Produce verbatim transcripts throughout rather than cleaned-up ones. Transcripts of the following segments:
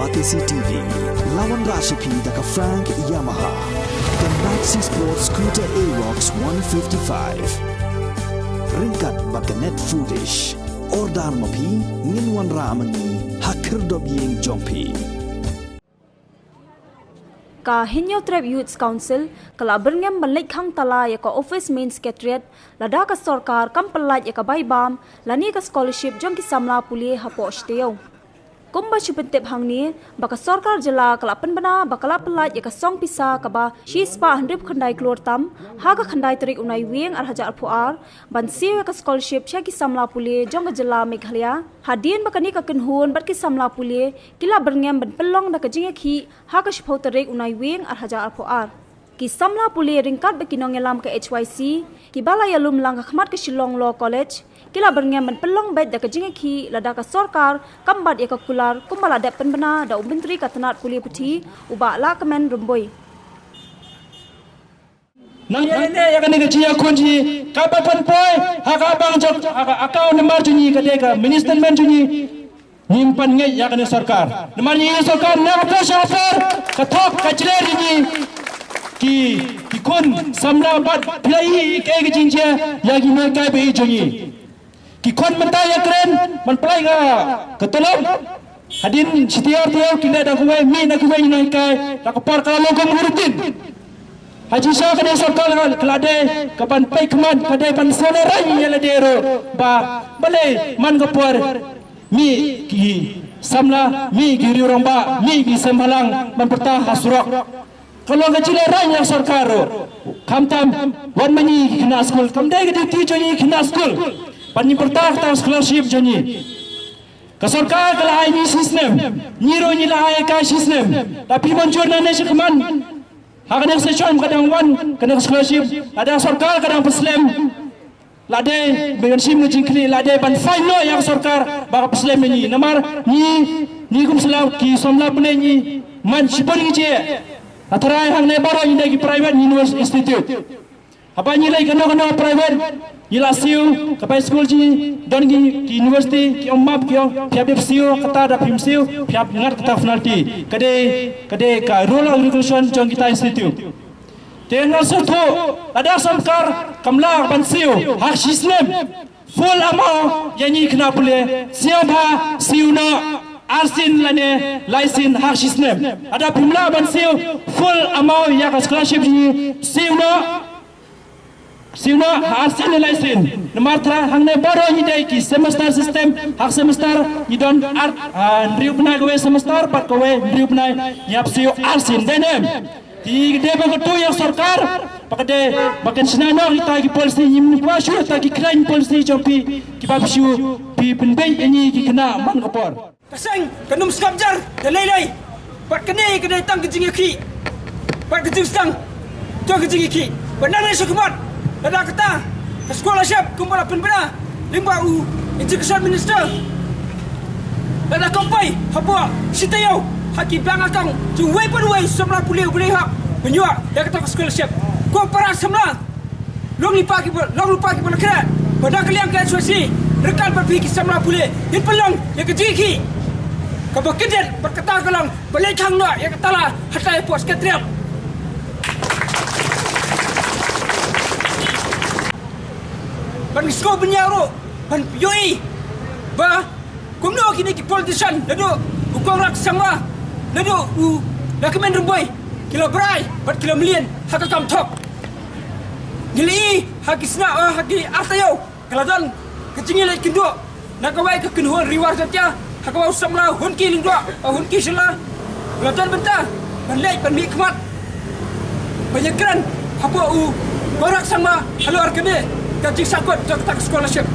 Batesi T V, la wanrah sha phi da ka Frank Yamaha, ka Maxi Sport Scooter Aerox one fifty-five. Ryngkat bad ka Net Foodish. Order ma phi, ngin wanrah ma ngi ha khyrdop ïing jong phi. Ka Hynñiewtrep Youths Council ka la byrngem ban leit khang tala ïa ka office Main Secretariat lada ka sorkar kam pyllait ïa ka bai bam lane ka scholarship jong ki samla pule hapoh shi taïew. Kumba shu pyntip hangne ba ka sorkar jylla ka la pynbna ba ka la pyllait ïa ka song pisa kaba shispah hynriewphew khyndai klur tam ha ka khyndai tarik u Naiwieng ar hajar arphew ar ban siew ïa ka scholarship sha ki samla pule jong ka jylla Meghalaya. Hadien ba kane ka kynhun bad ki samla pule ki la byrngem ban pynlong da ka jingïakhih ha ka shiphew tarik u Naiwieng ar hajar arphew ar. Ki samla pule ryngkat bad ki nongïalam ka H Y C kiba la ïalum lang ha khmat ka Shillong Law College ki la byrngem ban pynlong beit da ka jingïakhih lada ka sorkar kam bat ïa ka kular kumba la dep pynbna da u Myntri ka tnat pule puthi u Bah Lahkmen Rymbui. Nang ïa ne ïa kane ka jingïakhun jong ngi kaba pynpoi ha ka bang jong ha ka account number jong ngi ka dei ka mini statement jong ngi. Ngim pat ngeit ïa kane sorkar. Namar ngi ïa sorkar na ka por sha ka por ka thok ka jler ïa ngi. Ki ki khun samla bad phi la ïohi kaei ka jingjia ïa ki nonghikai ba ïeit jong ngi. Ki khun mynta ïa kren ban pynlait ka ka tulop. Hadien shi taïew taïew ki leh da kawei, mih na kawei nonghikai, da ka por ka la long kum ka routine. Ha jingshisha kane sorkar ka la dei ka ban peit khmat, ka dei ban sngewthuh ïa lade ruh ba balei man ka por mih ki samla, mih ki riew rangbah, mih ki seng bhalang ban pyrta ha surok. Ka long ka jinglehraiñ ïa sorkar ruh. Khamtam wat ma ngi ki khynnah skul, kam dei ka duty jong ngi ki khynnah skul ban ngi pyrta kata ka scholarship jong ngi. Ka sorkar ka la ai ngi shisnem, ngi ruh ngi la ai ka shisnem. Lada phi mynjur nangne shakhmat ha kane ka session ka dang wan kane ka scholarship, lada sorkar ka dang pynslem. Lada ba ngan shim ka jingkylli, lada ban fine noh ïa ka sorkar ba ka pynslem ïa ngi. Namar ngi, ngi kum samla, ki samla pule ngi man shibun ngi jia. Nga tharai hangne baroh ngi dei ki private university institute. Haba ngi leit kano kano private, ngi la siew, ka bai skul jong ngi, don ki, ki university, ki ong map, ki ong phi hap dep siew kata, da phim siew phi hap ngat kata penalty. Ka dei, ka dei ka rule and regulation jong kita institute. Te nga sngewthuh lada sorkar kam lah ban siew ha shisnem full amount ïa ngi khynnah pule, sngewbha siew noh arsien lane laisien ha shisnem. Lada phim lah ban siew full amount ïa ka scholarship jong ngi, siew noh, siew noh ha arsien lane laisien. Namar tharai hangne baroh ngi dei ki semester system, ha semester ngi don ar, ah, hynriew bnai kawei semester bad kawei hynriew bnai ngi hap siew arsien, dei ne em? Te ka dei ba ka tu ïa sorkar ba ka dei ba kan shna noh kita ki policy, ngim kwah shuh kita ki khlaiñ policy jong phi kiba phi shu phi pynbeit ïa ngi ki khynnah man ka por. Ka seng kan ym sngap jar da lei lei. Bad kane ka dei tang ka jingïakhih bad ka jingsdang jong ka jingïakhih. Bad nangne shakhmat lada kata ka scholarship kumba la pynbna lyngba u Education Minister, lada kam poi hapoh shi taïew ha ki bank account jong uwei pa uwei u samla pule uba dei hok ban ïoh ïa kata ka scholarship. Ko para samla, long lypa kiba, long lypa kiba la khreh. Bad na ka liang ka H Y C ryngkat bad phi ki samla pule, ngin pynlong ïa ka jingïakhih kaba kyndit bad kata ka long ba leit khang noh ïa ka tala hatai hapoh Secretariat. Ban sngewbha ïa ruh ban ïohi ba kumno kine ki politician, naduh u Conrad Sangma, naduh u Lahkmen Rymbui, ki la brai bad ki la mlien ha ka kam thok. Ngi la ïohi ha ki snem, ha ki ar taïew ka la don ka jingïaleit kynduh na kawei ka kynhun Ri War Jatia, ha kaba u samla Hunki Lyngdoh, u Hunki Shylla u la don bynta ban leit ban mihkhmat ban ïakren hapoh u Conrad Sangma halor kane ka jingsahkut jong kata ka scholarship.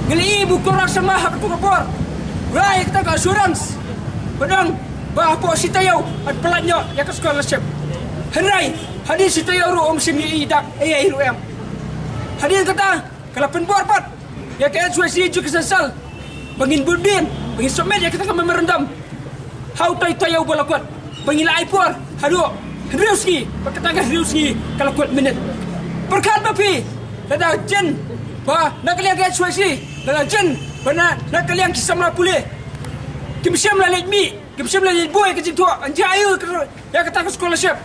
Ngi la ïohi ba u Conrad Sangma ha katu ka por u la ai kata ka assurance ba dang ba hapoh shi taïew yn pyllait noh ïa ka scholarship. Hynrei hadien shi taïew ruh um shym ïohi dak ei ei ruh em. Hadien kata ka la pynbor pat ïa ka H Y C Education Cell ba ngin bud biang, ba ngin submit ïa kata ka memorandum ha utai u taïew ba la kut, ba ngi la ai por haduh hynriew sngi, ba kata ka hynriew sngi ka la kut minit. Pyrkhat ma phi, lada jin ba na ka liang ka H Y C, lada jin ba na, na ka liang ki samla pule Kim shym la leit mih, kim shym la leit buh ïa ka jingthoh, ngi ïa ka, ïa kata ka scholarship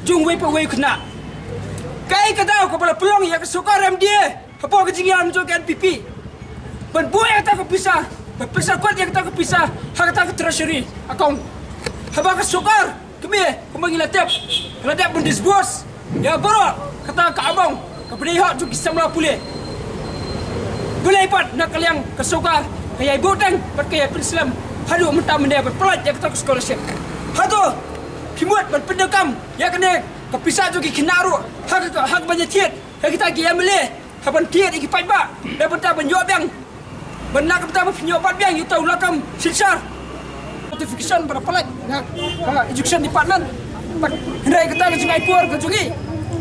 jong uwei pa uwei u khynnah. Kaei ka daw kaba la pynlong ïa ka sorkar MDA hapoh ka jingïalam jong ka NPP ban buh ïa kata ka pisa, ban pynsangkut ïa kata ka pisa ha kata ka treasury account. Haba ka sorkar kmie, kumba ngi la tip, ka la dep ban disburse ïa baroh kata ka amount kaba dei hok jong ki samla pule. Balei pat na ka liang ka sorkar ka ïai buhteng bad ka ïai pynslem haduh mynta mynne ban pyllait ïa kata ka scholarship? Hato phi mut ban pyndonkam ïa kane ka pisa jong ki khynnah ruh ha ka, ha kaba ïathied ha kita ki MLA, ha ban thied ïa ki paidbah na ka bynta ban ïoh biang, ban na ka bynta ban pynïoh bat biang ïa uta u lakam synshar? Notification ba la pyllait na, ha, education department. Bad hynrei kata ka jingai por ka jong ngi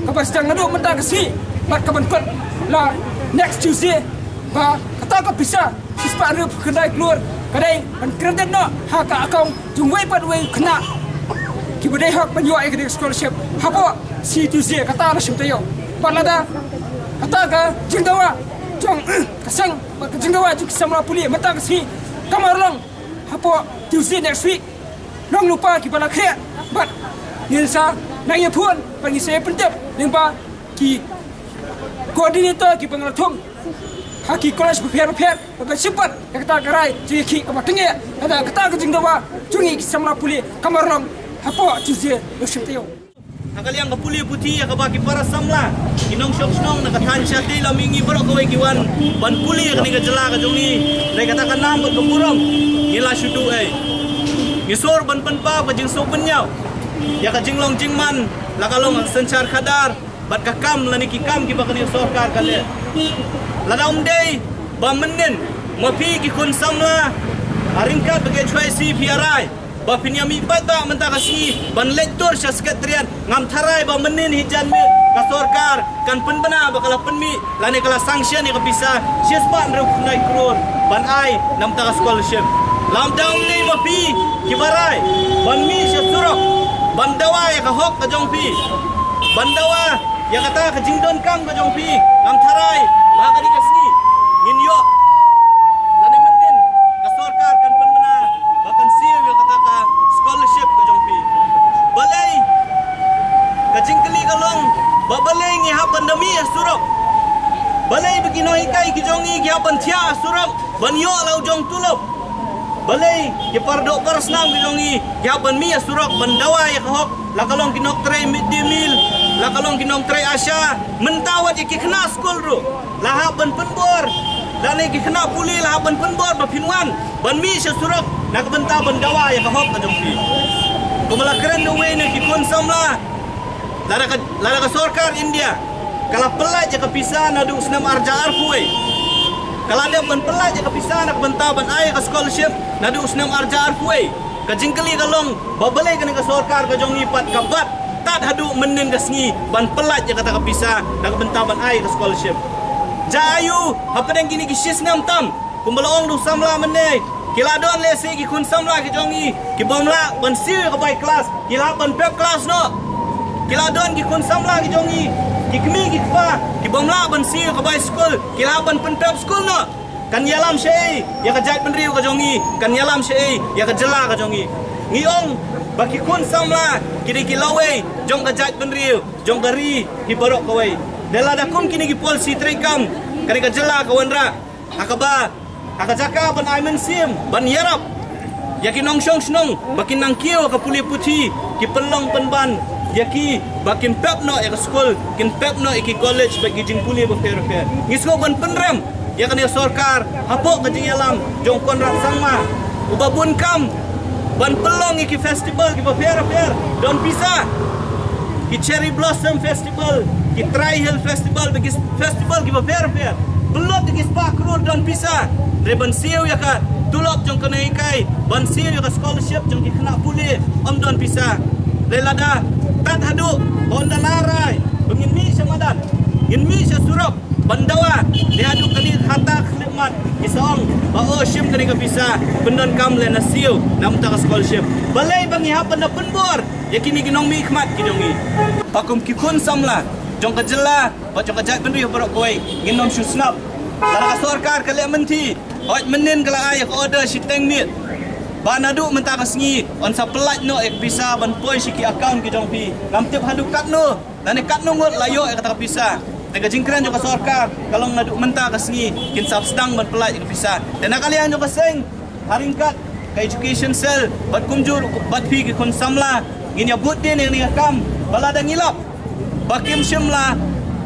kaba sdang naduh mynta ka sngi bad ka ban kut la next Tuesday, ba kata ka pisa shispah hynriewphew khyndai klur ka dei ban credit noh ha ka account jong uwei pa uwei u khynnah kiba dei hok ban ïoh ïa ka dei scholarship hapoh sngi Tuesday, kata la shim taïew. Bad lada kata ka jingdawa jong ka seng, bad ka jingdawa jong ki samla pule mynta ka sngi kam long hapoh Tuesday next week, long lypa kiba la khreh bad ngin sa nang ïaphone bad ngin sa ïa pyntip lyngba ki coordinator kiba nga la thung ha ki college bapher bapher, ba ban shim pat ïa kata ka rai jong ïa ki kaba tyngeh. Lada kata ka jingdawa jong ngi ki samla pule kam long hapoh Tuesday, la shim taïew. Ha ka liang ka pule puthi ïa kaba ki para samla, ki nongshong shnong na ka thaiñ Shatei, la mih ngi baroh kawei ki wan ban pule ïa kane ka jylla ka jong ngi. Dei kata ka nam bad ka burom ngi la shu duh ei. Ngi sngewbha ban pynpaw ka jingsngewbha ban ïoh ïa ka jinglong jingman, la ka long ka synshar khadar bad ka kam lane ki kam kiba kane ka sorkar ka leh. Lada ym dei ba mynnin ma phi ki khun samla, ha ryngkat bad ka HYC phi ïa rai ba phin ïa mih paidbah mynta ka sngi ban leit tur sha secretariat, ngam tharai ba mynnin hi jan miet ka sorkar kan pynbna ba ka la pynmih lane ka la sanction ïa ka pisa shispah hynriewphew khyndai klur ban ai na bynta ka scholarship. Lada ym dei ma phi kiba rai ban mih sha surok ban dawa ïa ka hok ka jong phi, ban dawa ïa kata ka jingdonkam ka jong phi, ngam tharai ba ha kane ka sngi ngin ïoh lane mynnin ka sorkar kan pynbna ba kan siew ïa kata ka scholarship ka jong phi. Balei, ka jingkylli ka long ba balei ngi hap ban da mih ha surok? Balei ba ki nonghikai ki jong ngi ki hap ban thiah ha surok ban ïoh la u jong tulop? Balei ki paradoh parasnam ki jong ngi ki hap ban mih ha surok ban dawa ïa ka hok, la ka long ki nongtrei mid day meal, la ka long ki nongtrei ASHA, mynta wat ïa ki khynnah skul ruh la hap ban pynbor, lane ki khynnah pule la hap ban pynbor ba phin wan ban mih sha surok na ka bynta ban dawa ïa ka hok ka jong phi. Kumba la kren da uwei na ki khun samla, lada ka, lada ka sorkar India ka la pyllait ïa ka pisa naduh u snem arhajar arphew wei, ka la dep ban pyllait ïa ka pisa na ka bynta ban ai ïa ka scholarship naduh u snem arhajar arphew wei. Ka jingkylli ka long ba balei kane ka sorkar ka jong ngi pat ka bat tad haduh mynnin ka sngi ban pyllait ïa kata ka pisa na ka bynta ban ai ïa ka scholarship. Jia aiu hapdeng kine ki shisnem tam, kumba la ong da u samla mynne, ki la don lehse ki khun samla ki jong ngi ki bym lah ban siew ïa ka bai klas, ki lah ban pep klas noh. Ki la don ki khun samla ki jong ngi, ki kmie ki kpa ki bym lah ban siew ïa ka bai skul, ki lah ban pynpep skul noh. Kan ïalam shaei ïa ka jaitbynriew ka jong ngi? Kan ïalam shaei ïa ka jylla ka jong ngi? Ngi ong ba ki khun samla ki dei ki lawei jong ka jaitbynriew, jong ka ri hi baroh kawei. Te lada kum kine ki policy treikam, kane ka jylla ka wanrah ha kaba, ha ka jaka ban ai mynsiem ban ïarap ïa ki nongshong shnong ba kin nang kiew ha ka pule puthi, ki pynlong pynban ïa ki ba kin pep noh ïa ka skul, kin pep noh ïa ki college bad ki jingpule bapher bapher. Ngi sngewbha ban pynrem ïa kane ka sorkar hapoh ka jingïalam jong Conrad Sangma, uba bun kam ban pynlong ïa ki festival kiba pher bapher don pisa, ki Cherry Blossom Festival, ki Tri Hill Festival, bad ki festival kiba pher bapher. Pynlut ïa ki spah klur don pisa. Hynrei ban siew ïa ka tulop jong ki nonghikai, ban siew ïa ka scholarship jong ki khynnah pule, ym don pisa. Hynrei lada tad haduh ba ynda la rai ba ngin mih sha madan, ngin mih sha surok ban dawa, te haduh kane ka hata khyllipmat ki sa ong ba, oh, shim kane ka pisa pyndonkam lane siew na bynta ka scholarship. Balei ba ngi hap ban da pynbor ïa kine ki nongmihkhmat ki jong ngi? Ba kum ki khun samla jong ka jylla bad jong ka jaitbynriew baroh kawei, ngin nym shu sngap. Lada ka sorkar ka leh mynthi, hooid, mynnin ka la ai ïa ka order shiteng miet. Ba naduh mynta ka sngi yn sa pyllait noh ïa ka pisa ban poi sha ki account ki jong phi. Ngam tip haduh katno lane katno ngut la ïoh ïa kata ka pisa. Te ka jingkren jong ka sorkar ka long naduh mynta ka sngi kin sa sdang ban pyllait ïa ka pisa. Te na ka liang jong ka seng, ha ryngkat ka education cell bad kumjuh bad phi ki khun samla, ngin ïa bud dien ïa kane ka kam ba lada ngi lap ba kim shym la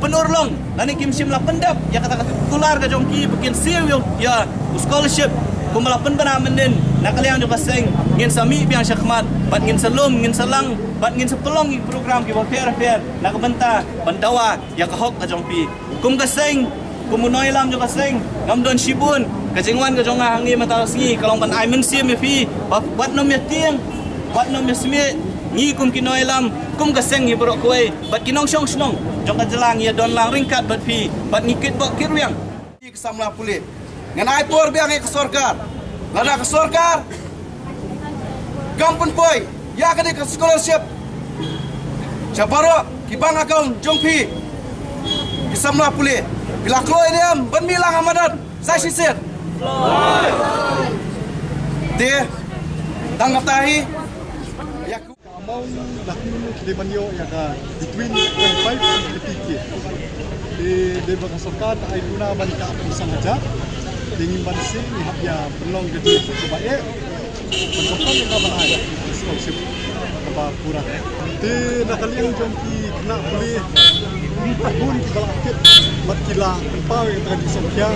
pynurlong lane kim shym la pyndep ïa kata ka kular ka jong ki ba kin siew ïa u scholarship kumba la pynbna mynnin, na ka liang jong ka seng ngin sa mih biang shakhmat bad ngin sa lum, ngin sa lang bad ngin sa pynlong ïa ki program kiba pher pher na ka bynta ban dawa ïa ka hok ka jong phi. Kum ka seng, kum u nongïalam jong ka seng, ngam don shibun. Ka jingwan ka jong nga hangne mynta ka sngi ka long ban ai mynsiem ïa phi ba wat nym ïa tieng, wat nym ïa smiej. Ngi kum ki nongïalam, kum ka seng ngi baroh kawei bad ki nongshong shnong jong ka jylla ngi ïa don lang ryngkat bad phi bad ngi kitbok kitrwiang. Ki samla pule, ngan ai por biang ïa ka sorkar. Lada ka sorkar kam pynpoi ïa kane ka scholarship sha baroh ki bank account jong phi, ki samla pule, phi la kloi ne em ban mih lang ha madan sa shisien? Te tang kata hi ïa ka amount da kumno ki dei ban ïoh ïa ka between twenty-five to fifty K. Te dei ba ka sorkar ka ai duna ban ka arphew san hajar. Te ngim banse ngi hap ïa pynlong ka jingïaseng kaba eh ban sa pynlong ïa ka ban ai scholarship kaba pura. Te na ka liang jong ki khynnah pule, bun kiba la kit bad ki la pynpaw ïa ka jingsngewkhia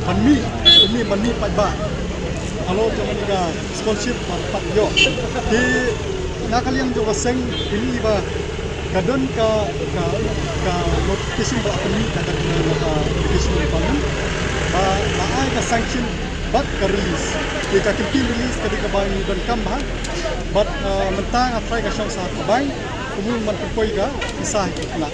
ban mih, ban mih, ban mih paidbah halor jong kane ka scholarship ba pat ïoh. Te na ka liang jong ka seng, phi i ba ka don ka, ka, ka notification ba la pynmih na ka, na ka education department ba la ai ka sanction bad ka release. Te ka kyntien release ka dei kaba ngi donkam bha bad, ah, mynta nga tharai ka shong sha ka bank, kumno ban pynpoi ka pisa ha ki khynnah.